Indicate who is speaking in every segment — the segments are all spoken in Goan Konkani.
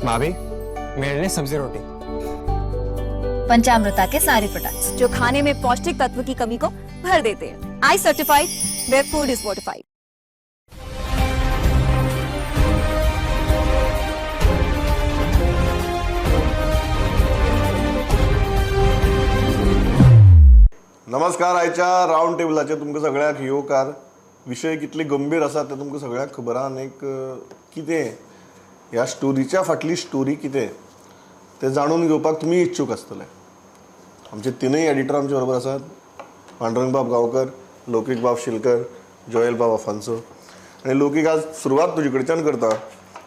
Speaker 1: भाभी, मेरे लिए सब्जी रोटी।
Speaker 2: पंचामृता के सारे प्रोडक्ट्स
Speaker 3: जो खाने में पौष्टिक तत्व की कमी को भर देते हैं। I certified, where food is fortified.
Speaker 4: नमस्कार. आयच्या रावंड टेबलाचेर तुमकां सगळ्यांक येवकार. विशय कितले गंभीर आसा ते तुमकां सगळ्यांक खबर आहा. आनी कितें ह्या स्टोरीच्या फाटली स्टोरी कितें तें जाणून घेवपाक तुमी इच्छूक आसतले. आमचे तिनूय एडिटर आमचे बरोबर आसात, पांडुरंगबाब गांवकर, लौकीक बाब शिलकर, जोएल बाब अफान्सो. आनी लौकीक, आज सुरवात तुजे कडच्यान करता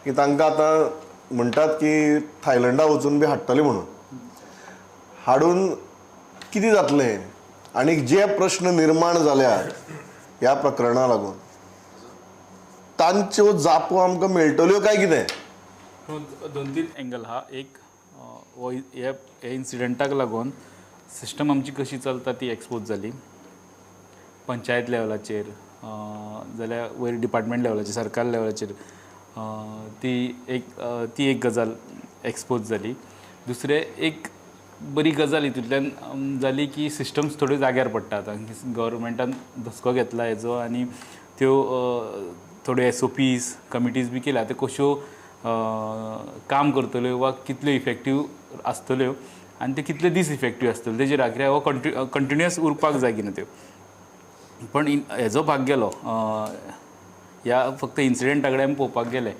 Speaker 4: की तांकां आतां म्हणटात की थायलंडा वचून बी हाडटले म्हणून, हाडून कितें जातलें आनी जे प्रश्न निर्माण जाल्यात ह्या प्रकरणा लागून तांच्यो जापो आमकां मेळटल्यो काय कितें?
Speaker 5: दोन तीन एंगल आहा. एक हो ह्या इन्सिडंटाक लागून सिस्टम आमची कशी चलता ती एक्सपोज जाली. पंचायत लेवलाचेर जाल्यार वयर डिपार्टमेंट लेवलाचेर, सरकार लेवलाचेर ती एक गजाल एक्सपोज जाली. दुसरें एक बरी गजाल हितूंतल्यान जाली की सिस्टम्स थोड्यो जाग्यार पडटा आतां. गव्हर्मेंटान धसको घेतला हेजो आनी त्यो थोड्यो SOPs committees बी केल्या, त्यो कश्यो काम करतल्यो वा कितल्यो इफेक्टीव आसतल्यो आनी त्यो कितले दीस इफेक्टीव आसतल्यो तेजेर आग्र्या हो कंटिन्युअस उरपाक जाय की ना त्यो. पण हेजो भाग गेलो. ह्या फक्त इन्सिडंटा कडेन आमी पळोवपाक गेले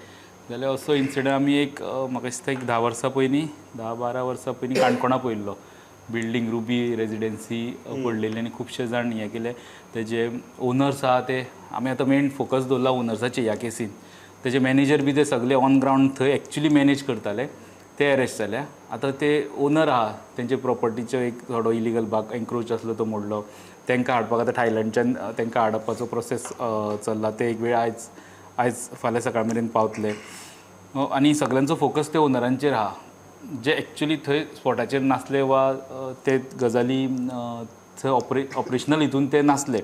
Speaker 5: जाल्यार असो इन्सिडंट आमी एक म्हाका दिसता एक 10 वर्सां पयलीं, 10-12 वर्सां पयलीं काणकोणा पळयल्लो. बिल्डींग रुबी रेजिडेन्सी पडलेली आनी खुबशे जाण हें केले. तेजे ओनर्स आहा ते आमी आतां मेन फोकस दवरला ओनर्साचे ह्या केसीन. तेजे मॅनेजर बी ते सगळे ऑन ग्रावंड थंय एक्चुली मॅनेज करताले, ते अरेस्ट जाल्या. आतां ते ओनर आहा तेंचे प्रॉपर्टीचो एक थोडो इलिगल भाग एन्क्रोच आसलो तो मोडलो. तांकां हाडपाक आतां थायलंडच्यान तांकां हाडपाचो प्रोसेस चल्ला. ते एक वेळ आयज फाल्यां सकाळ मेरेन पावतले. आनी सगळ्यांचो फोकस ते ओनरांचेर आहा, जे एक्चुली थंय स्पॉटाचेर नासले वा ते गजाली थंय ऑपरेशनल हितून ते नासले.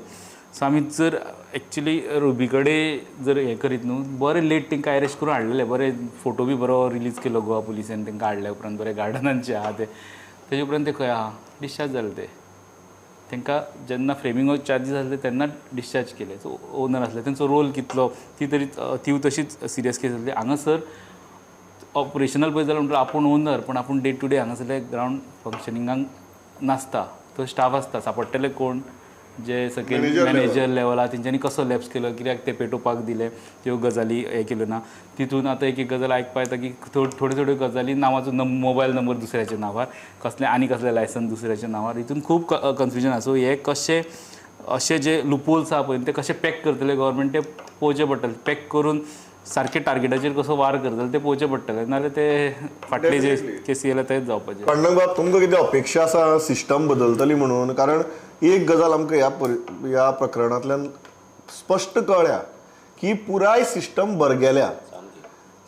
Speaker 5: सो आमी जर एक्चुली रुबी कडेन जर हें करीत न्हू, बरें लेट तांकां अरेस्ट करून हाडलेले, बरें फोटो बी बरो रिलीज केलो गोवा पुलिसान तांकां हाडल्या उपरांत, बरें गार्डनांचे आहा ते. तेजे उपरांत ते खंय आहा डिस्चार्ज जाले ते. तांकां जेन्ना फ्रेमिंग ऑफ चार्जीस आसले तेन्ना डिस्चार्ज केले. सो ओनर आसले तेंचो रोल कितलो ती तरी तीव तशीच सिरियस केस आसली. हांगासर ऑपरेशनल पळय जाल्यार म्हणटा आपूण ओनर, पण आपूण डे टू डे हांगासरले ग्रावंड फंक्शनिंगाक नासता. तो स्टाफ आसता, सांपडटले कोण जे सकयल मॅनेजर लेवल आहा तेंच्यांनी कसो लॅप्स केलो, कित्याक ते पेटोवपाक दिले, त्यो गजाली हें केल्यो ना. तितून आतां एक एक गजाल आयकपा येता की थोड्यो थोड्यो गजाली नांवाचो मोबायल नंबर दुसऱ्याच्या नांवार, कसलें आनी कसलें लायसन्स दुसऱ्याच्या नांवार, हितून खूब कन्फ्युजन आसा. सो हे कशे अशे जे लुपोल्स आहा पळय ते कशे पॅक करतले गव्हर्मेंट ते पळोवचें पडटलें. पॅक करून सारके टार्गेटाचेर कसो वार करतले ते पळोवचें पडटलें, नाजाल्यार ते फाटले जे केसी येयल्या तेच जावपाचे.
Speaker 4: पांडुरंगबाब, तुमकां कितें अपेक्षा आसा सिस्टम बदलतली म्हणून? कारण एक गजाल आमकां ह्या प्रकरणांतल्यान स्पश्ट कळ्ळ्या की पुराय सिस्टम बरगेल्या,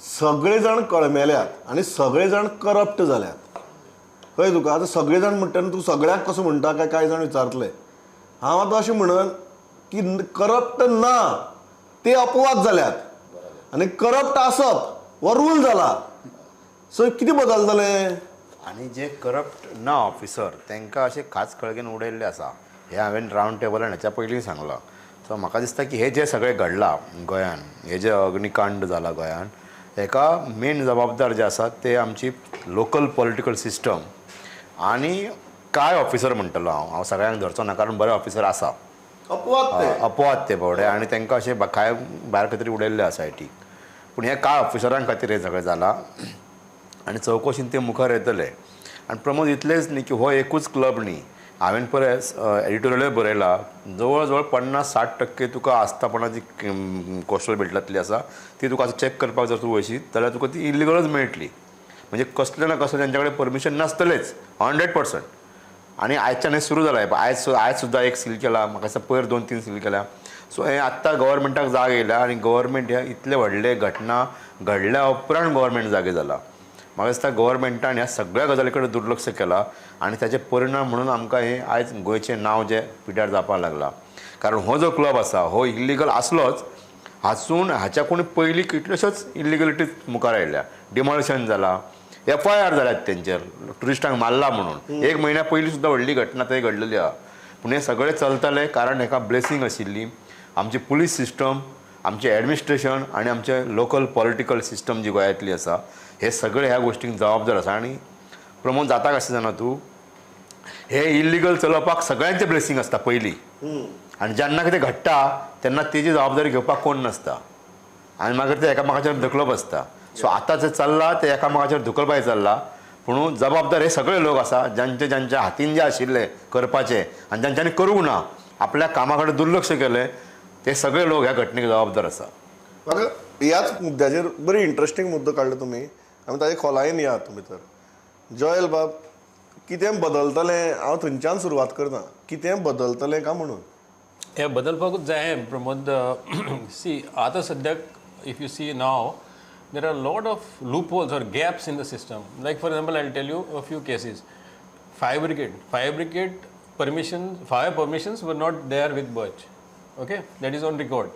Speaker 4: सगळे जाण कळमेल्यात आनी सगळे जाण करप्ट जाल्यात. कळ्ळें तुका? आतां सगळे जाण म्हणटा तूं सगळ्यांक कसो म्हणटा काय कांय जाण विचारतले. हांव आतां अशें म्हणन की करप्ट ना ते अपवाद जाल्यात आनी करप्ट आसप हो रूल जाला. सो कितें बदलतलें?
Speaker 6: आनी जे करप्ट ना ऑफिसर तांकां अशें खास खळगेन उडयल्लें आसा. हें हांवें रावंड टेबलान ह्याच्या पयलीं सांगलां. सो म्हाका दिसता की हें जें सगळें घडलां गोंयान, हें जें अग्निकांड जालां गोंयान, हेका मेन जबाबदार जे आसात ते आमची लोकल पॉलिटिकल सिस्टम आनी कांय ऑफिसर म्हणटलो हांव, हांव सगळ्यांक धरचो ना कारण बरे ऑफिसर आसा, अपवाद ते बावडे आनी तांकां अशें कांय भायर खंय तरी उडयल्ले आसा आयटीक. पूण हे कांय ऑफिसरां खातीर हें सगळें जालां आनी चवकशीन ते मुखार येतले. आनी प्रमोद इतलेंच न्ही की हो एकूच क्लब न्ही, हांवें परत एडिटोरियलूय बरयला, जवळ जवळ 50-60% तुका आस्थापनां जी कोस्टल बेल्टांतली आसा ती तुका चॅक करपाक जर तूं वयशीत जाल्यार तुका ती इलिगलच मेळटली. म्हणजे कसलें ना कसलें तेंच्या कडेन परमिशन नासतलेंच 100%. आनी आयच्यान हें सुरू जालां. आयज सुद्दां एक सील केला, म्हाका दिसता पयर 2-3 सील केल्या. सो हें आत्तां गव्हर्मेंटाक जाग येयल्या आनी गव्हर्मेंट ह्या इतले व्हडले घटना घडल्या उपरांत गव्हर्मेंट जागे जाला. म्हाका दिसता गव्हर्मेंटान ह्या सगळ्या गजाली कडेन दुर्लक्ष केलां आनी ताचे परिणाम म्हणून आमकां हें आयज गोंयचें नांव जें पिड्ड्यार जावपाक लागलां. कारण हो जो क्लब आसा हो इल्लीगल आसलोच, हाचून हाच्याकून पयलीं कितल्योश्योच इल्लिगलिटीज मुखार आयल्या. डिमॉलिशन जाला, FIR जाल्यात तेंचेर, ट्युरिस्टांक मारला म्हणून. एक म्हयन्या पयलीं सुद्दां व्हडली घटना थंय घडलेली आहा. पूण हें सगळें चलतालें कारण हेका ब्लेसींग आशिल्ली आमची पुलीस सिस्टम, आमचें एडमिनिस्ट्रेशन आनी आमचें लोकल पॉलिटिकल सिस्टम जी गोंयांतली आसा, हे सगळे ह्या गोश्टींक जबाबदार आसा. आनी प्रमोद जाता कशें जाणा तूं, हे इल्लिगल चलोवपाक सगळ्यांचें ब्लेसींग आसता पयलीं, आनी जेन्ना कितें घडटा तेन्ना तेजी जबाबदारी घेवपाक कोण नासता आनी मागीर ते एकामेकाचेर धुकलप आसता. सो आतां जें चल्लां तें एकामेकाचेर धुकलपाचें चल्लां, पूण जबाबदार हे सगळे लोक आसा ज्यांचे ज्यांच्या हातीन जे आशिल्ले करपाचें आनी ज्यांच्यांनी करूंक ना, आपल्या कामा कडेन दुर्लक्ष केलें, ते सगळे लोक ह्या घटनेक जबाबदार आसा.
Speaker 4: म्हाका ह्याच मुद्द्याचेर बरी इंट्रस्टींग मुद्दो काडलो तुमी, आमी ताजे खोलायेन या तुमी. तर जॉयल बाब, कितें बदलतलें? हांव थंयच्यान सुरवात करता, कितें बदलतलें काय म्हणून?
Speaker 2: हें बदलपाकूच जाय प्रमोद. सी आतां सद्याक if you see now there are lot of loopholes or gaps in the system. Like for example, I will tell you a few cases. Fire brigade permission, fire permissions were not there with Birch. Okay, that is on record.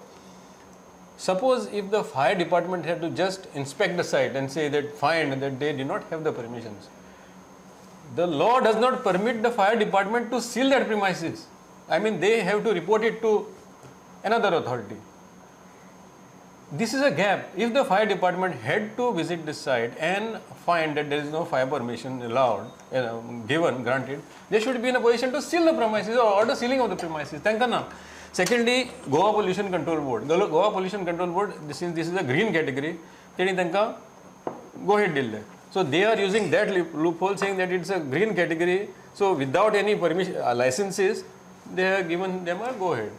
Speaker 2: Suppose if the fire department had to just inspect the site and say that find that they did not have the permissions, the law does not permit the fire department to seal that premises. I mean, they have to report it to another authority. This is a gap. If the fire department had to visit this site and find that there is no fire permission allowed, given, granted, they should be in a position to seal the premises or order sealing of the premises. Thank you. Secondly, Goa Pollution Control Board. Goa Pollution Control Board, since this is a green category, तेणी तांकां go ahead दिल्लें. So they are using that loophole, saying that it's a green category. So without any permission, licenses, they have given them a go ahead.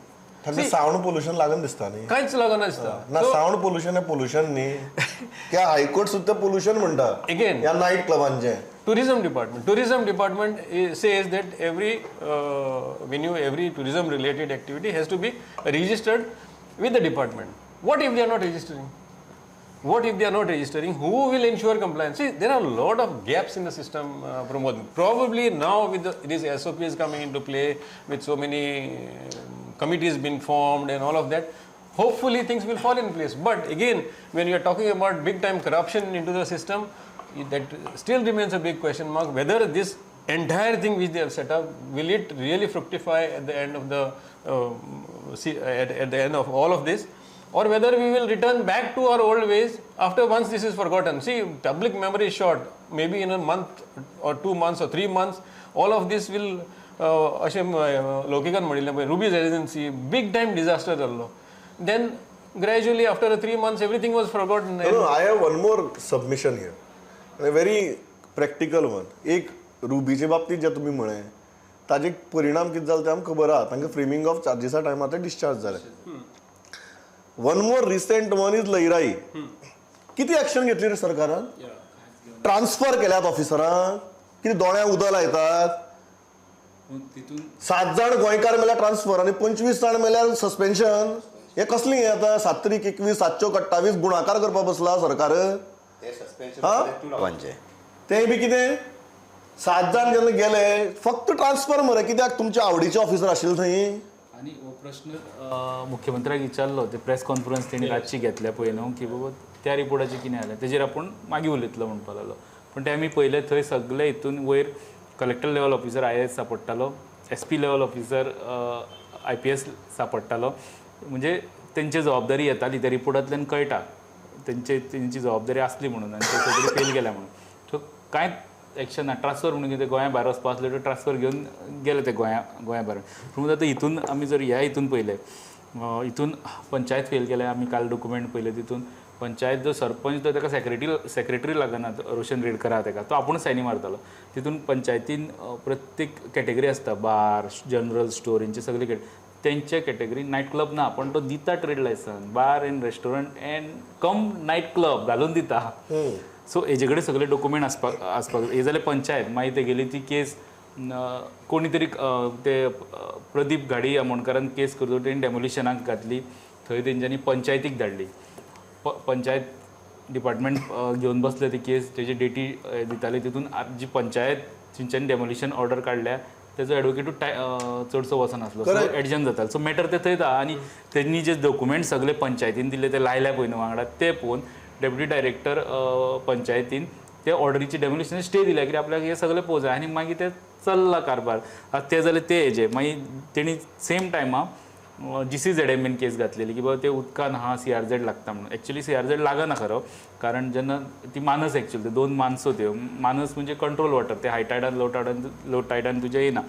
Speaker 4: Sound pollution लागन दिसता न्ही,
Speaker 2: कांयच लागना दिसता
Speaker 4: ना. सावंड पोल्युशन हें पोल्युशन न्ही, त्या हायकोर्ट सुद्दां पोल्युशन म्हणटा
Speaker 2: अगेन
Speaker 4: ह्या night क्लबांचें.
Speaker 2: Tourism department says that every venue, every tourism related activity has to be registered with the department. What if they are not registering? What if they are not registering? Who will ensure compliance? See, there are a lot of gaps in the system, Pramod. Probably now with these SOPs coming into play, with so many committees been formed and all of that, hopefully things will fall in place. But again, when you are talking about big time corruption into the system, that still remains a big question mark, whether this entire thing which they have set up, will it really fructify at the end of the at the end of all of this, or whether we will return back to our old ways after once this is forgotten. See, public memory is short. Maybe in a month or 2 months or 3 months, all of this will अशें लौकिकान म्हणिल्लें पळय, Ruby's agency big time disaster जाल्लो. Then gradually after 3 months everything was forgotten.
Speaker 4: I have one more submission here, a very practical one. एक रुबीचे बाबतींत जे तुमी म्हळें ताजे परिणाम कितें जाले ते आमकां खबर आहा. तांकां फ्रेमिंग ऑफ चार्जीसा टायमार ते डिस्चार्ज जाले. One more recent one is Lairai. किती ऍक्शन घेतली रे सरकारान? ट्रान्सफर केल्यात ऑफिसरांक, कितें दोळ्यांक उदक लायतात. 7 जाण गोंयकार मेल्यार ट्रान्सफर आनी 25 जाण मेल्यार सस्पेन्शन. हे कसली हें आतां? 7 त्रीक 21, 7 चौक 28 गुणाकार करपाक बसला सरकार. तें बी कितें 7 जाण जेन्ना गेले फक्त ट्रान्सफर मरे, कित्याक तुमच्या आवडीचे ऑफिसर आशिल्ले थंय.
Speaker 5: आनी हो प्रश्न मुख्यमंत्र्याक विचारलो ते प्रेस कॉन्फरन्स तेणी रातची घेतल्या पळय न्हू, की बाबा त्या रिपोर्टाचें कितें जालें तेजेर आपूण मागीर उलयतलो म्हणपाक लागलो. पूण ते आमी पळयलें थंय सगळे हितून वयर collector level officer IAS सांपडटालो, SP level officer IPS सांपडटालो. म्हणजे तेंची जबाबदारी येताली त्या रिपोर्टांतल्यान कळटा तेंची जबाबदारी आसली म्हणून, आनी ते सगळे फेल गेल्या म्हणून. सो कांयच एक्शन ना. ट्रान्सफर म्हणून कितें गोंया भायर वचपा आसलें तर ट्रान्सफर घेवन गेले ते गोंया भायर. पूण आतां हितून आमी जर ह्या हितून पळयलें, हितून पंचायत फेल केल्या. आमी काल डॉक्युमेंट पळयले, तितून पंचायत जो सरपंच तो ताका सेक्रेटरी लागना, रोशन रेडकर आहा ताका, तो आपूण सायनी मारतालो. तितून पंचायतीन प्रत्येक कॅटेगरी आसता, बार, जनरल स्टोर, हेंचे सगळे तेंच्या कॅटेगरी नायट क्लब ना, पण तो दिता trade licence, bar and restaurant and cum night club घालून दिता. सो हेजे कडेन सगळे डॉक्युमेंट आसपाक हे जालें पंचायत. मागीर तेगेली ती केस कोणी तरी ते प्रदीप घाडी आमोणकारान केस करतो, तेणी डेमोलिशनाक घातली. थंय तेंच्यांनी पंचायतीक धाडली, पंचायत डिपार्टमेंट घेवन बसले ती केस, तेजे डेटी दिताले. तितून जी पंचायत तेंच्यांनी डेमोलिशन ऑर्डर काडल्या तेजो एडवोकेटूय चडसो वचनासलो, सो एडजन जातालो. सो मॅटर ते थंयता आनी तेंनी जे डॉक्युमेंट सगळे पंचायतीन दिल्ले ते लायल्या पळय न्हू वांगडा ते पळोवन डेप्युटी डायरेक्टर पंचायतीन ते ऑर्डरीची डेमोलिशन स्टे दिल्या कित्याक आपल्याक हे सगळे पळोवंक जाय. आनी मागीर ते चल्ला कारभार. आतां ते जालें ते हेजे. मागीर तेणी सेम टायमा GCZM case घातलेली की बाबा ते उदकान आहा CRZ लागता म्हणून. एक्चुअली CRZ लागना खरो, कारण जेन्ना ती मानस एक्चुअली ते दोन मानसो त्यो मानस म्हणजे कंट्रोल वॉटर, ते हाय टायडान लो टायडान लो टायडान तुजें येना,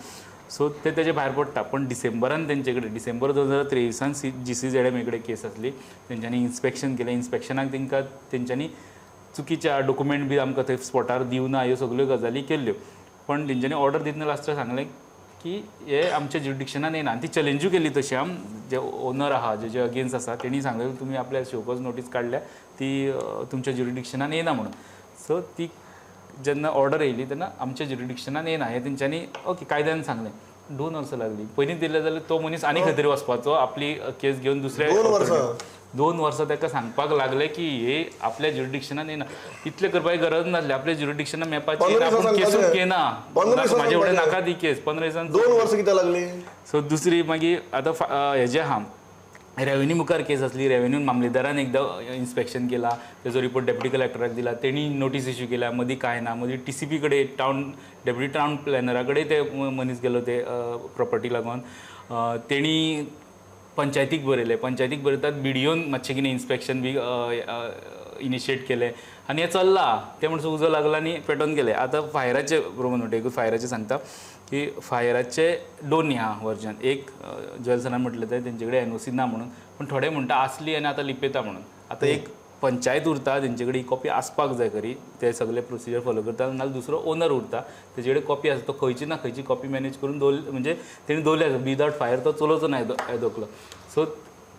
Speaker 5: सो ते तेजे भायर पडटा. पण डिसेंबरान तेंचे कडेन डिसेंबर 2023 GCZM कडेन केस आसली, तेंच्यांनी इन्स्पेक्शन केलें. इन्स्पेक्शनाक तेंकां तेंच्यांनी चुकीच्या डॉक्युमेंट बी आमकां थंय स्पॉटार दिवना ह्यो सगल्यो गजाली केल्ल्यो. पण तेंच्यांनी ऑर्डर दितना लास्टाक सांगलें की हे आमच्या ज्युरिडिक्शनान येना आनी ती चॅलेंजूय केली तशी. आम जे ओनर आहा जे अगेन्स्ट आसा तेणी सांगलें तुमी आपल्या शोकॉज नोटीस काडल्या ती तुमच्या ज्युरिडिक्शनान येना म्हणून. सो ती जेन्ना ऑर्डर येयली तेन्ना आमच्या ज्युरिडिक्शनान येना हें तेंच्यांनी ओके कायद्यान सांगलें. 2 वर्सां लागली. पयलीं दिलें जाल्यार तो मनीस आनी खंय तरी वचपाचो आपली केस घेवन दुसऱ्या 2 वर्सां ताका सांगपाक लागले की हे आपल्या ज्युरिडिक्शनान येना. इतलें करपाची गरज नासली, आपल्या ज्युरिडिक्शनान मेळपाची आपूण केसूच घेना, म्हाजे फुडें नाका ती केस. 15 दिसान
Speaker 4: 2 वर्सां कित्याक लागली.
Speaker 5: सो दुसरी मागीर आतां हेजे आहा रेवेन्यू मुखार केस आसली. रेवेन्यू मामलेदारान एकदां इन्स्पेक्शन केला, तेजो रिपोर्ट डेप्युटी कलेक्टराक दिला, तेणी नोटीस इश्यू केल्या. मदीं कांय ना, मदीं TCP कडेन टावन डेप्युटी टावन प्लॅनरा कडेन ते मनीस गेलो ते प्रॉपर्टी लागून. तेणी पंचायतीक बरयलें, पंचायतीक बरयतात BDOन मातशें कितें इन्स्पेक्शन बी इनिशिएट केलें आनी हें चल्लां. तें म्हणसर उजो लागला आनी पेटोवन गेलें. आतां फायराचें प्रमाण म्हणटा, एकूच फायराचें सांगता की फायराचे दोन ह्या वर्जन. एक जोएल सरान म्हटलें तें तेंचे कडेन NOC ना म्हणून, पूण थोडे म्हणटा आसली आनी आतां लिपयता म्हणून. आतां एक पंचायत उरता तेंचे कडेन ही कॉपी आसपाक जाय खरी, ते सगळे प्रोसिजर फॉलो करता. नाजाल्यार दुसरो ओनर उरता तेजे कडेन कॉपी आसा, तो खंयची ना खंयची कॉपी मॅनेज करून दवरली म्हणजे तेणी दवरली आसा. विदावट फायर तो चलोवचो ना येदोकलो. सो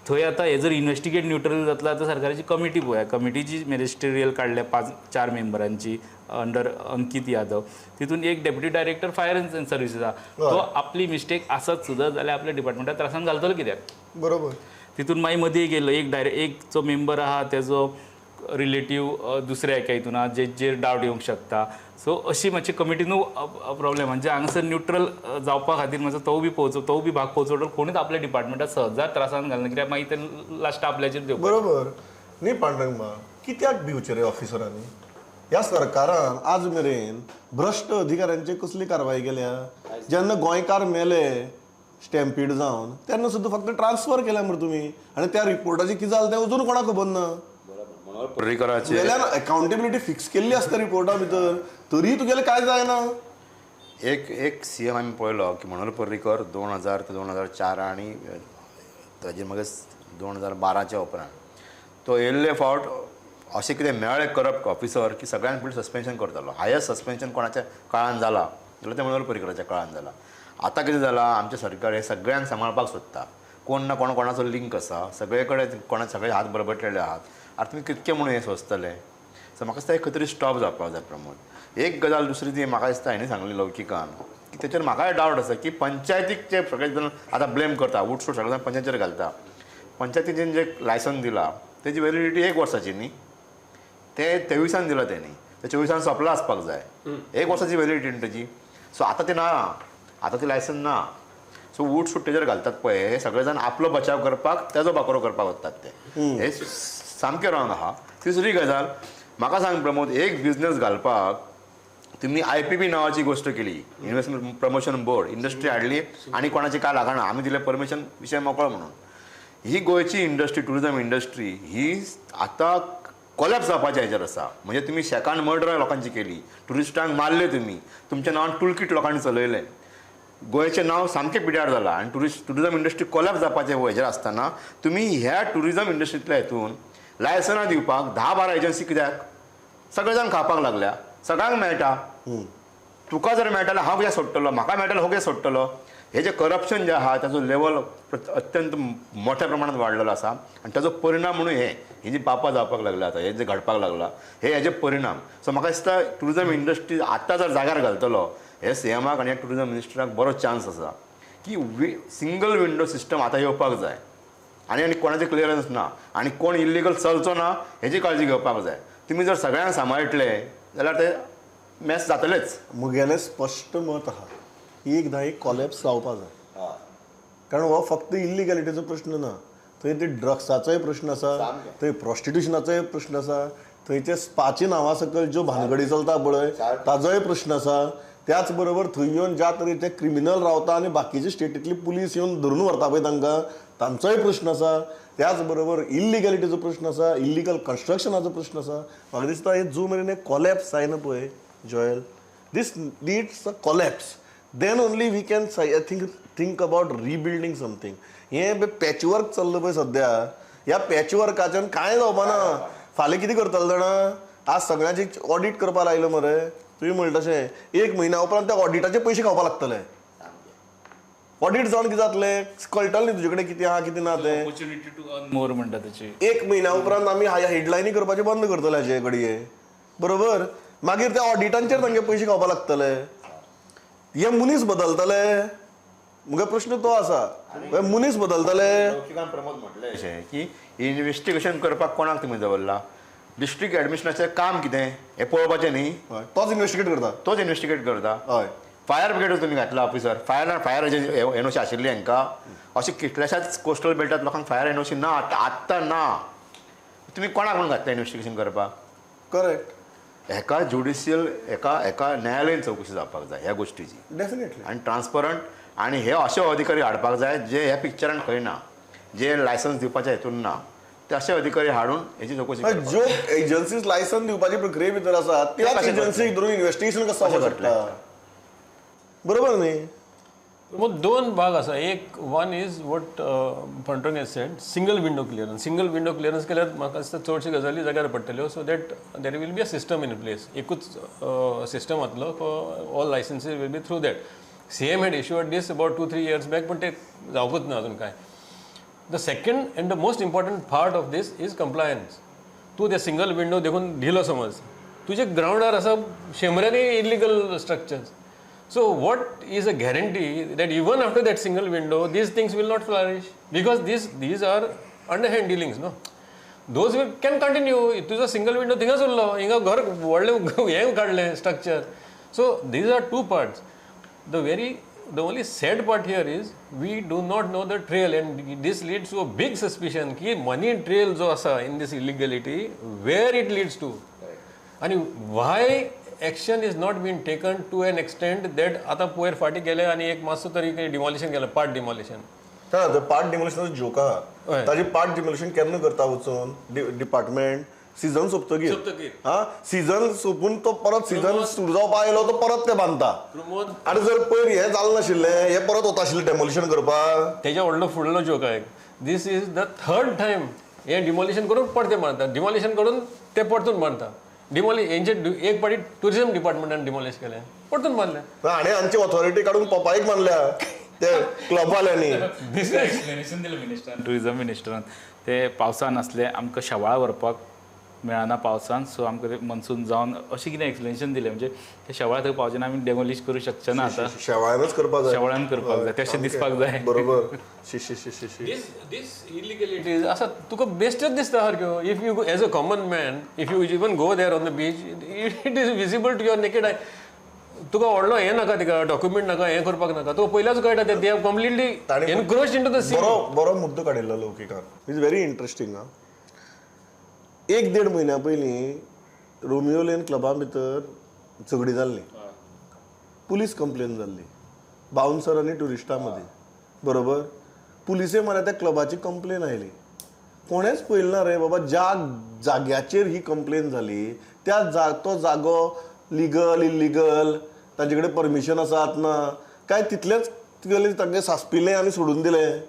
Speaker 5: थंय आतां हे जर इन्वेस्टिगेट न्युट्रल जातलो आतां सरकाराची कमिटी पळोवया. कमिटीची मॅजिस्टेरियल काडल्या 5-4 मेंबरांची अंडर अंकीत यादव. तितून एक deputy director fire and services आहा, तो आपली मिस्टेक आसत सुद्दां जाल्यार आपल्या डिपार्टमेंटाक त्रासान घालतलो कित्याक.
Speaker 4: बरोबर.
Speaker 5: तितून मागीर मदीं गेलो एक डायरेक्ट एक जो मेंबर आहा तेजो रिलेटीव दुसऱ्या एका हितून आहा जेचेर डावट येवंक शकता. सो अशी मातशी कमिटीनू प्रॉब्लेम म्हणजे हांगासर न्युट्रल जावपा खातीर मातसो तो बी पोवचो, तो बी भाग पोवचो. कोणूच आपल्या डिपार्टमेंटाक सहजा त्रासान घालना कित्याक मागीर ते लास्ट आपल्याचेर देवपाक.
Speaker 4: बरोबर न्ही पांडुरंग, कित्याक भिवचें रे ऑफिसरांनी? ह्या सरकारान आज मेरेन भ्रश्ट अधिकाऱ्यांचेर कसली कारवाय केल्या? जेन्ना गोंयकार मेले स्टॅम्पीड जावन तेन्ना सुद्दां फक्त ट्रान्सफर केल्या मरे तुमी, आनी त्या रिपोर्टाची कितें जालें तें अजून कोणाक खबर ना. वेल्यान अकाउंटेबिलिटी फिक्स केल्ली आसता रिपोर्टा भितर, तरी तुगेलें कांय जायना.
Speaker 6: एक एक CM आमी पळयलो की मनोहर पर्रीकर 2000 ते 2004 आनी ताजेर मागीर 2012च्या उपरांत तो येयल्ले फावट अशें कितें मेळ्ळें करप्ट ऑफिसर की सगळ्यांक पयलीं सस्पेन्शन करतालो. हायस्ट सस्पेन्शन कोणाच्या काळान जाला जाल्यार तें मनोहर पर्रीकराच्या काळान जाला. आतां कितें जालां, आमचें सरकार हें सगळ्यांक सांबाळपाक सोदता. कोण ना कोण कोणाचो लिंक आसा, सगळे कडेन कोणा सगळे हात बरबटलेले आहात. आतां तुमी कितके म्हणून हें सोंसतले? सो म्हाका दिसता एक खंय तरी स्टॉप जावपाक जाय प्रमोद. एक गजाल दुसरी ती म्हाका दिसता हेणी सांगली लौकिकान की तेचेर म्हाकाय डावट आसा की पंचायतीक जे सगळे जाण आतां ब्लेम करता, उठसूट सगळे जाण पंचायतीचेर घालता. पंचायतीन जे लायसन दिला तेजी वेलिडिटी 1 वर्साची न्ही, ते 23 दिला तेणी, ते 24 सोंपला आसपाक जाय. 1 वर्साची वेलिडिटी न्ही तेजी. सो आतां ती ना, आतां ती लायसन ना. सो उठसूट तेजेर घालतात पळय, हे सगळे जाण आपलो बचाव करपाक तेजो बाकरो करपाक वतात ते, हे सामकें रॉंग आहा. तिसरी गजाल म्हाका सांग प्रमोद, एक बिजनेस घालपाक तुमी IPB नांवाची गोश्ट केली, इन्व्हेस्टमेंट प्रमोशन बोर्ड, इंडस्ट्री हाडली आनी कोणाची काय लागना, आमी दिलें परमिशन, विशय मोकळो म्हणून. ही गोंयची इंडस्ट्री, ट्युरिजम इंडस्ट्री ही आतां कोलॅप्स जावपाच्या हेजेर आसा. म्हणजे तुमी शेकान मर्डर लोकांची केली, ट्युरिस्टांक मारले तुमी, तुमच्या नांवान टुलकीट लोकांनी चलयलें, गोंयचें नांव सामकें पिड्यार जालां आनी ट्युरिजम इंडस्ट्री कोलॅप्स जावपाचें हेजेर आसतना तुमी ह्या ट्युरिजम इंडस्ट्रींतल्या हेतून लायसनां दिवपाक 10-12 एजन्सी कित्याक? सगळे जाण खावपाक लागल्या, सगळ्यांक मेळटा. तुका जर मेळटा जाल्यार हांव कित्याक सोडटलो, म्हाका मेळटा हांव कित्याक सोडटलो? हे जे करप्शन जे आहा ताजो लेवल अत्यंत मोठ्या प्रमाणात वाडलेलो आसा आनी ताजो परिणाम म्हणून हे ही जी पापां जावपाक लागल्या आतां, हे जे घडपाक लागला हे हेजे परिणाम. सो म्हाका दिसता ट्युरिजम इंडस्ट्री आतां जर जाग्यार घालतलो हे सीएमाक आनी ट्युरिजम मिनिस्टराक बरो चान्स आसा की सिंगल विंडो सिस्टम आतां येवपाक जाय आनी आनी कोणाचें क्लियरन्स ना आनी कोण इल्लिगल चलचो ना हेजी काळजी घेवपाक जाय. तुमी जर सगळ्यांक सांबाळटले जाल्यार ते मॅस जातलेच.
Speaker 4: म्हगेलें स्पश्ट मत आहा, एकदां एक कॉलॅप्स जावपा जाय. कारण हो फक्त इल्लिगॅलिटीचो प्रश्न ना, थंय ते ड्रग्साचोय प्रश्न आसा, थंय प्रॉस्टिट्युशनाचोय प्रश्न आसा, थंयचे स्पाचे नांवा सकयल ज्यो भानगडी चलता पळय ताजोय प्रश्न आसा. त्याच बरोबर थंय येवन ज्या तरेचे क्रिमिनल रावता आनी बाकीचे स्टेटींतली पुलीस येवन धरून व्हरता पळय तांकां, तांचोय प्रश्न आसा. त्याच बरोबर इल्लिगॅलिटीचो प्रश्न आसा, इल्लिगल कन्स्ट्रक्शनाचो प्रश्न आसा. म्हाका दिसता हे जो मेरेन कॉलॅप्स जायना पळय Joel, this needs a collapse, then only we can I think about rebuilding something. हें पॅचवर्क चल्लां पळय सद्या, ह्या पॅचवर्काच्यान कांय जावपा ना. फाल्यां कितें करतले जाणा, आज सगळ्यांचे ऑडिट करपाक लायलो मरे, तुवें म्हणलें तशें एक म्हयन्या उपरांत त्या ऑडिटाचे पयशे खावपाक लागतले. ऑडिट जावन कितें जातलें कळटलें न्ही तुजे कडेन कितें आहा कितें ना तें.
Speaker 5: ऑपॉर्च्युनिटी टू अर्न मोर म्हणटा ताची.
Speaker 4: एक म्हयन्या उपरांत आमी हेडलायनी करपाचें बंद करतले हाचे घडये, बरोबर. मागीर त्या ऑडिटांचेर तांचे पयशे खावपाक लागतले. हे मनीस बदलतले, मुगे प्रश्न तो आसा, मनीस बदलतले.
Speaker 6: प्रमोद म्हटलें अशें की इन्वेस्टिगेशन करपाक कोणाक तुमी दवरला? डिस्ट्रिक्ट एडमिनिस्ट्रेशनाचें काम कितें हें पळोवपाचें न्ही,
Speaker 4: तोच इन्वेस्टिगेट करता,
Speaker 6: तोच इन्वेस्टिगेट करता.
Speaker 4: हय,
Speaker 6: फायर ब्रिगेड तुमी घातला ऑफिसर, फायर फायर एनओसी आशिल्ली हांकां, अशें कितल्याशाच कोस्टल बेल्टांत लोकांक फायर एनओसी ना आत्तां ना. तुमी कोणाक म्हणून घातला इन्वेस्टिगेशन करपाक?
Speaker 4: करेक्ट.
Speaker 6: हेका ज्युडिशियल हेका हेका न्यायालयीन चवकशी जावपाक जाय ह्या गोश्टीची,
Speaker 4: डेफिनेटली,
Speaker 6: आनी ट्रान्सपरंट. आनी हे अशे अधिकारी हाडपाक जाय जे ह्या पिक्चरान खंय ना, जे लायसन्स दिवपाच्या हेतून ना, ते अशे अधिकारी हाडून हेची चवकशी.
Speaker 4: ज्यो एजन्सीज लायसन्स दिवपाची प्रक्रिये भितर आसा त्याच एजन्सीक धरून इन्वेस्टिगेशन कसं जावपाक शकता, बरोबर न्ही?
Speaker 2: मग दोन भाग आसा. एक one is what Pandurang has said, single window clearance. Single window clearance केल्यार म्हाका दिसता चडश्यो गजाली जाग्यार पडटल्यो, so that there will be a system in place. एकूच सिस्टम जातलो, all licences will be through that. CM had issued this about 2-3 years back, पण ते जावकूच ना अजून काय. The second and the most important part of this is compliance. तूं ते सिंगल विंडो देखून दिलो समज, तुजे ग्रावंडार आसा शंबरांनी illegal structures. So what is a guarantee that even after that single window, these things will not flourish? Because these are underhand dealings, no? Those will can continue. तुजो single window थिंगाच उरलो, हिंगा घर व्हडलें हें काडलें structure. So these are two parts. The only sad part here is we do not know the trail, and this leads to a big suspicion ki money trail जो आसा in this illegality, where it leads to, and why action is not been taken to an extent that आता पयर फाटी गेले आनी एक मातसो तरी डिमॉलिशन केलें, पार्ट डिमॉलिशन.
Speaker 4: पार्ट डिमॉलिशनाचो जोक आहा, ताजे पार्ट डिमॉलिशन केन्ना करता वचून डिपार्टमेंट सीझन सोंपतकीर, हा सीझन सोंपून तो परत सीझन सुरू जावपा आयलो तो परत ते बांदता. आनी जर पयर हें जालें नाशिल्लें, हें परत वता आशिल्लें डेमोलिशन करपाक.
Speaker 2: तेज्या व्हडलो फुडलो जोक आहा, this is the third time हें डिमॉलिशन करून परतें मारता, डिमॉलिशन करून ते परतून मारता. डिमॉलिश हेंचे एक पाटी टुरिझम डिपार्टमेंटान डिमॉलिश केलें, परतून मारलें.
Speaker 4: आनी आमची ऑथॉरिटी काडून पपाईक मारल्या ते क्लबवाल्यांनी.
Speaker 5: एक्सप्लेनेशन दिलें मिनिस्टरान, टुरिझम मिनिस्टरान, ते पावसान आसले आमकां शेवाळ व्हरपाक मेळना पावसान, सो आमकां ते मनसून जावन अशें कितें एक्सप्लेनेशन दिलें. म्हणजे ते शेवाळ थंय पावचे ना, आमी डेमोलिश करूं शकचे ना, आतां
Speaker 4: शेवाळ्यानच करपाक जाय,
Speaker 5: शेवाळ्यान करपाक जाय, तशें दिसपाक जाय.
Speaker 4: बरोबर.
Speaker 2: दीस इलिगलिटीज आसा, तुका बेस्टच दिसता सारक्यो. If you as a common man, if you even go there on the beach, it is visible to your naked eye. तुका व्हडलो हें नाका, तिका डॉक्युमेंट नाका, हें करपाक नाका, तुका पयल्याच कळटा ते they have completely encroached into the sea.
Speaker 4: बरो बरो मुद्दो काडिल्लो लौकिकान, is very interesting. हा, एक देड म्हयन्या पयलीं रोमियो लेन क्लबा भितर झगडी जाल्ली, पुलीस कंप्लेन जाल्ली बाउन्सर आनी ट्युरिस्टां मदीं, बरोबर. पुलिसे म्हळ्यार त्या क्लबाची कंप्लेन आयली, कोणेंच पळयलें ना रे बाबा ज्या जाग्याचेर ही कंप्लेन जाली त्या तो जागो लिगल इल्लिगल, तांचे कडेन परमिशन आसात ना काय, तितलेंच तांगे सासपिलें आनी सोडून दिलें.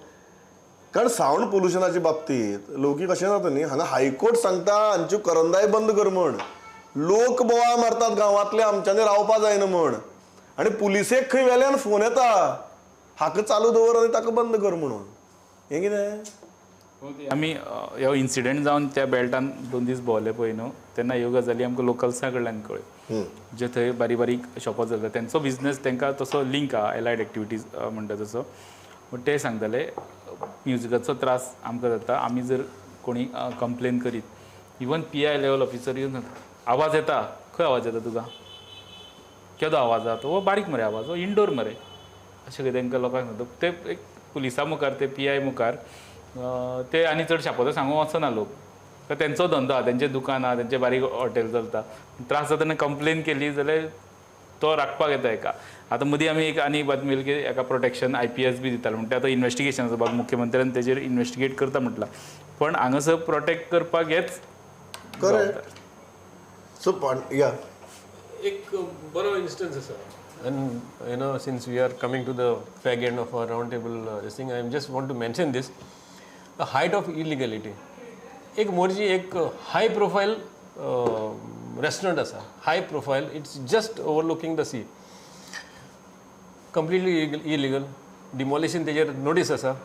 Speaker 4: कारण सावंड पोल्युशनाचे बाबतींत लौकीक अशें जाता न्ही, हांगा हायकोर्ट सांगता हांच्यो करंदाय बंद कर म्हण, लोक बोवाळ मारतात गांवांतले आमच्यांनी रावपा जायना म्हण, आनी पुलिसेक खंय वेल्यान फोन येता हाका चालू दवर आनी ताका बंद कर म्हणून. हें कितें?
Speaker 5: आमी ह्यो इन्सिडंट जावन त्या बेल्टान 2 दीस भोंवले पळय न्हू, तेन्ना ह्यो गजाली आमकां लोकल्सां कडल्यान कळ्ळ्यो, जे थंय बारीक बारीक शॉपां चलता तेंचो बिजनस तांकां तसो लिंक आहा, एलायड एक्टिविटीज म्हणटा तसो. पूण ते सांगताले म्युजिकाचो त्रास आमकां जाता, आमी जर कोणी कंप्लेन करीत, इवन PI level officer येवन आवाज येता, खंय आवाज येता तुका, केदो आवाज जाता, हो बारीक मरे आवाज, हो इंडोर मरे, अशें तांकां लोकांक सांगता. ते एक पुलिसां मुखार, ते पी I मुखार ते आनी चड शापोतो सांगूंक वचना लोक. तेंचो धंदो आहा, तेंचें दुकान आहा, तेंचें बारीक हॉटेल चलता. त्रास जाता तेन्ना कंप्लेन केली जाल्यार तो राखपाक येता एका. आतां मदीं आमी एक आनी बातमी येयली की एका प्रोटेक्शन IPS बी दिताले म्हणटा. आतां इन्वेस्टिगेशन आसा, मुख्यमंत्र्यान तेजेर इन्वेस्टिगेट करता म्हटलां, पण हांगासर प्रोटेक्ट करपाक हेच
Speaker 4: करेक्ट. सो या
Speaker 2: एक बरो इन्स्टन्स आसा. And you know, since we are coming to the fag end of our round table this thing, I just want to mention this, the height of illegality. एक मोरजी एक हाय प्रोफायल रेस्टॉरंट आसा, high profile, it's just overlooking the sea, completely illegal, demolition तेजेर नोटीस आसा,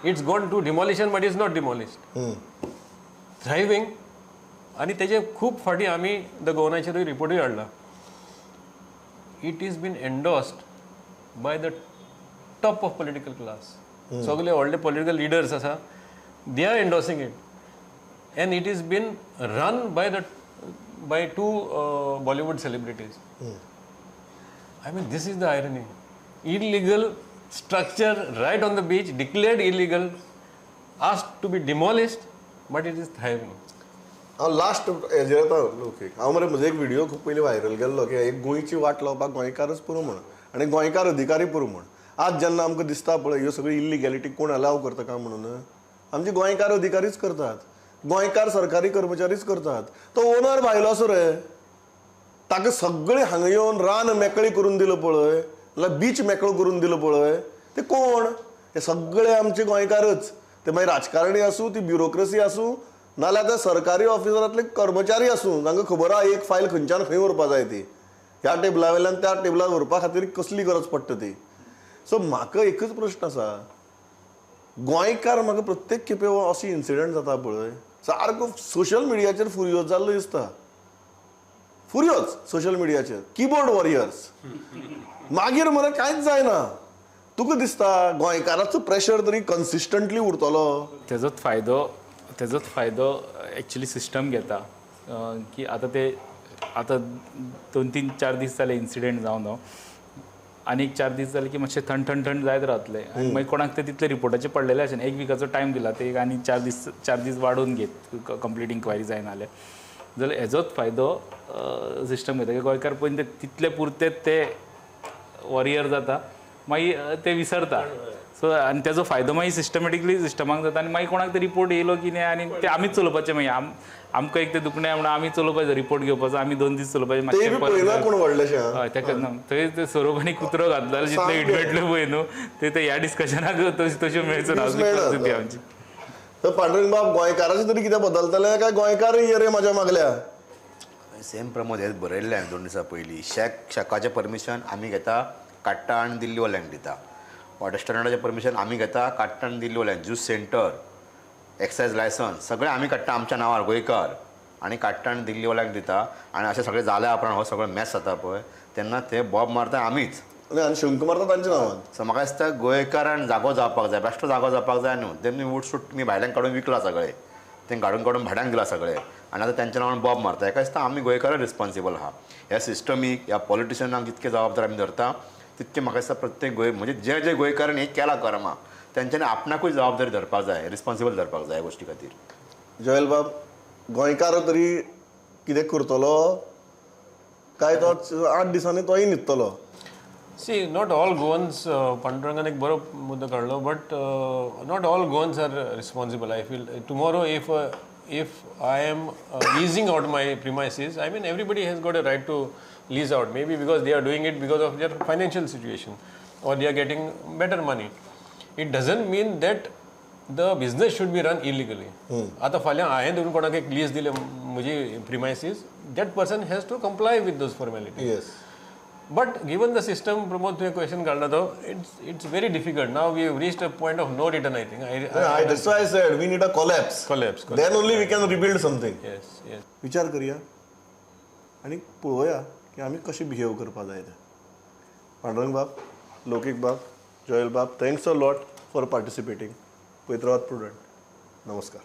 Speaker 2: it's gone to demolition but is not demolished, thriving. आनी तेजे खूब फावटी आमी the गोवनाचेरूय रिपोर्टूय हाडला. It is been endorsed by the top of political class. सगळे व्हडले पॉलिटिकल लिडर्स आसा, they are endorsing it, and it is been run by the by two Bollywood celebrities. I mean, this is the irony. Illegal structure right on the beach, declared illegal, asked to be demolished, but it is thriving.
Speaker 4: हांव लास्ट हेजेर येता लोकीक. हांव मरे म्हजो एक व्हिडियो खूब पयलीं व्हायरल गेल्लो की एक गोंयची वाट लावपाक गोंयकारच पुरो म्हण आनी गोंयकार अधिकारी पुरो म्हण. आज जेन्ना आमकां दिसता पळय ह्यो सगळ्यो इल्लिगॅलिटी कोण अलाव करता काय म्हणून, आमचे गोंयकार अधिकारीच करतात, गोंयकार सरकारी कर्मचारीच करतात. तो ओनर भायलो आसो रे, ताका सगळें हांगा येवन रान मेकळी करून दिलो पळय, जाल्यार बीच मेकळो करून दिलो पळय, ते कोण? हे सगळे आमचे गोंयकारच. ते मागीर राजकारणी आसूं, ती ब्युरोक्रेसी आसूं, नाल्यार आतां सरकारी ऑफिसरांतले कर्मचारी आसूं, तांकां खबर आहा एक फायल खंयच्यान खंय व्हरपा जाय ती, ह्या टेबला वयल्यान त्या टेबलार व्हरपा खातीर कसली गरज पडटा ती. सो म्हाका एकच प्रश्न आसा, गोंयकार म्हाका प्रत्येक खेपे अशे इन्सिडंट जाता पळय, सारको सोशल मिडियाचेर फुर्योज जाल्लो दिसता, फुर्योज सोशल मिडियाचेर, किबोर्ड वॉरियर्स. मागीर मरे कांयच जायना. तुका दिसता गोंयकाराचो प्रेशर तरी कन्सिस्टंटली उरतलो?
Speaker 5: तेजोच फायदो एक्चुली सिस्टम घेता की आतां ते आतां 2-3-4 दीस जाले इन्सिडेंट जावन हो, आनी एक 4 दीस जाले की मातशें थंड थंड थंड जायत रावतले आनी मागीर कोणाक ते तितले रिपोर्टाचे पडलेले आसना. एक विकाचो टायम दिला ते एक आनी 4 दीस वाडोवन घेत कंप्लीट इन्क्वायरी जायना जाल्यार, जाल्यार हेजोच फायदो सिस्टम घेता की गोंयकार पयलीं ते तितले पुरते ते वॉरियर जाता, मागीर ते विसरता. सो आनी तेजो फायदो मागीर सिस्टमॅटिकली सिस्टमाक जाता आनी मागीर कोणाक ते रिपोर्ट येयलो की न्ही आनी ते आमीच चलोवपाचें. मागीर आमकां एक ते दुखणें म्हणून आमी चलोवपाचें, रिपोर्ट घेवपाचो, आमी 2 दीस चलोवपाचें. हय, तेका ना थंय ते सोरोप आनी कुत्रो घातलो जाल्यार जितले इडमेटले पळय न्हू ते ह्या डिस्कशनाक तश्यो मेळचो ना परिस्थिती आमची.
Speaker 4: तर पांडुरंग बाब, गोंयकाराचें तरी कितें बदलतलें काय गोंयकारय ये रे म्हाज्या मागल्या?
Speaker 6: सेम प्रमोद हेच बरयल्लें हांवें 2 दिसां पयलीं. शॅकाचें परमिशन आमी घेता, काडटा आनी दिल्लीवाल्यांक दिता. रेस्टॉरंटाचें परमिशन आमी घेता, काडटा आनी दिल्लीवाल्यांक. ज्यूस सेंटर, एक्सायज लायसन्स सगळें आमी काडटा आमच्या नांवार गोंयकार, आनी काडटा आनी दिल्लीवाल्यांक दिता. आनी अशें सगळें जाल्या उपरांत हो सगळो मॅस जाता पळय, तेन्ना ते बॉब मारता आमीच
Speaker 4: आनी शंक मारता तांच्या नांवान.
Speaker 6: सो म्हाका दिसता गोंयकारान जागो जावपाक जाय, बेश्टो जागो जावपाक जाय न्हू. तेमी वूटसूट तुमी भायल्यान काडून विकला सगळें, तें काडून काडून भाड्यांक दिला सगळें, आनी आतां तेंच्या नांवान बॉब मारता. हेका दिसता आमी गोंयकारां रिस्पोन्सिबल आहा ह्या सिस्टमीक, ह्या पॉलिटिशनाक जितके जबाबदार आमी धरता तितके म्हाका दिसता प्रत्येक गोंय म्हणजे जे जे गोंयकारान हें केलां कर्मा तेंच्यांनी आपणाकूय जबाबदारी धरपाक जाय, रिस्पोन्सिबल धरपाक जाय ह्या गोश्टी खातीर.
Speaker 4: जोयल बाब, गोंयकार तरी कितें करतलो काय तो 8 दिसांनी तोय न्हिदतलो?
Speaker 2: सी, not all Goans, पांडुरंगान एक बरो मुद्दो काडलो, but not all Goans are responsible. I feel tomorrow if I am leasing out my premises, I mean everybody has got a right to lease out, maybe because they are doing it because of their financial situation or they are getting better money. It doesn't mean that the business should be run illegally. आतां फाल्यां हांवें धरून कोणाक एक लीज दिले म्हजी premises, that person has to comply with those formalities.
Speaker 4: Yes.
Speaker 2: But given the system, Pramod, तुवें क्वेश्चन काडला तो, it's very difficult. Now we have reached a point of no return, I think.
Speaker 4: That's why I said we need a collapse.
Speaker 2: Collapse.
Speaker 4: Then only we can rebuild something.
Speaker 2: Yes, yes.
Speaker 4: विचार करया आनी पळोवया की आमी कशें बिहेव करपा जाय तें. पांडुरंग बाब, लौकीक बाब, जोयल बाब, thanks a lot for participating. पळयत रावात प्रुडंट. नमस्कार.